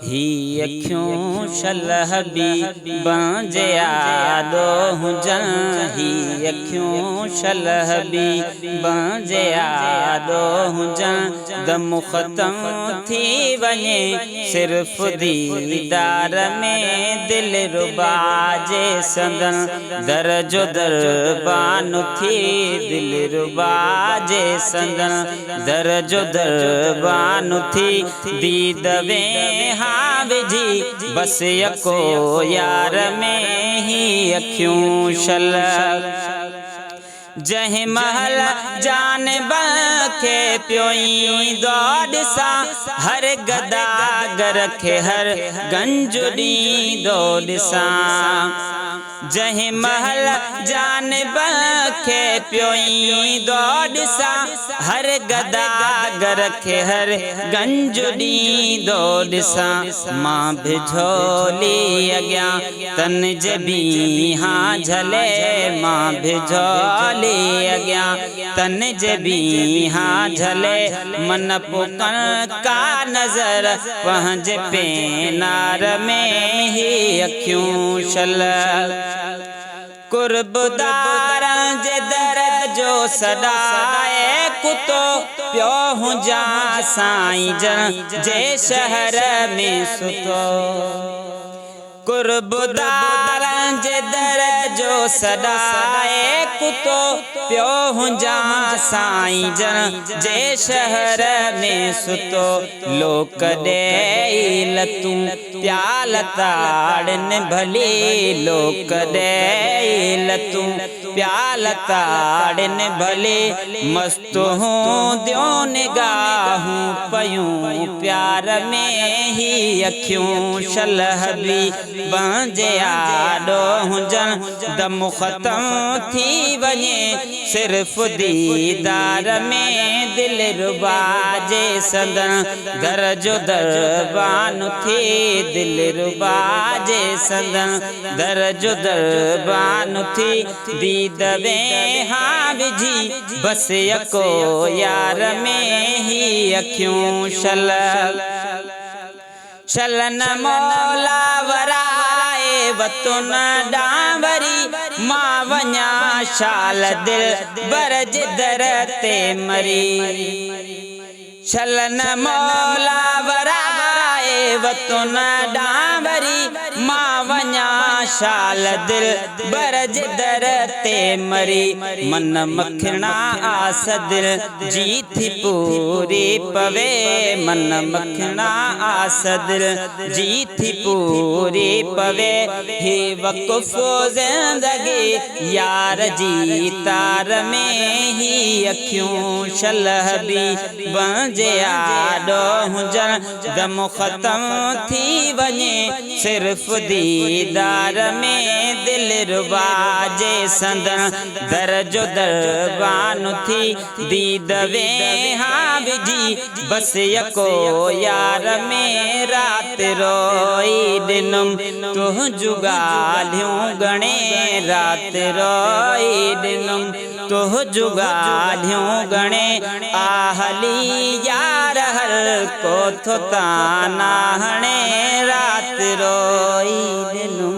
هي اکيون شل حبيبن جي آڏو هجن، هي اکيون شل حبيبن جي آڏو هجن، دم ختم ٿي وڃي صرف ديدار ۾، دلربا جي سندن در جو دربان ٿي، دلربا جي سندن در جو دربان ٿي، ديد ويهان وجهي بس يڪو يار ۾، هي اکيون شل. جنهن مهل جان کي پيو ايندو ڏسان، هر گداگر کي هر گنج ڏيندو ڏسان. جنهن مهل جان کي پيو ايندو ڏسان، هر گداگر کي هر گنج ڏيندو ڏسان. مان به جهولي اڳيان تن جي بيهان جهلي، مان به جهولي اڳيان تن جي بيهان جهلي، من پڪن ڪا نظر پنهنجي پينار ۾، هي اکيون شل. قربدارن جي در جو سڏائي ڪتو پيو هجان، سائين جن جي شهر ۾ ستو. قربدارن جي در جو سڏائي ڪتو پيو هجان، سائين جن جي شهر ۾ ستو. لوڪ ڏيئي لتون پيا لتاڙن ڀلي، لوڪ ڏيئي لتون پيا لتاڙن ڀلي، مست هونديون نگاهون پيون پيار ۾، هي اکيون شل حبيبن جي آڏو هجن، دم ختم ٿي وڃي صرف ديدار ۾، دلربا جي سندن در جو دربان ٿي، دلربا جي سندن در جو دربان ٿي، ديد ويهان وجهي بس يڪو يار ۾، هي اکيون شل. شل نه مولا ورائي وطن ڏانهن وري مان وڃان، شال دل بر جي در تي مري. شل نه مولا ورائي وطن ڏانهن وري مان وڃان، شال دل بر جي در تي مري. من مکڻا آس دل جي ٿي پوري پوي، من مکڻا آس دل جي ٿي پوري پوي، هي وقف زندگي يار جي تار ۾، هي اکيون شل حبيبن جي آڏو هجن، دم ختم ٿي وڃي صرف ديدار ۾، دلربا جي سندن در جو دربان ٿي، ديد ويهان وجهي بس يڪو يار ۾. رات روئي ڏنم تنهنجون ڳالهيون ڳڻي، رات روئي ڏنم تنهنجون ڳالهيون ڳڻي، آهلي يار هر ڪو ٿو طعنا هڻي، رات روئي ڏنم.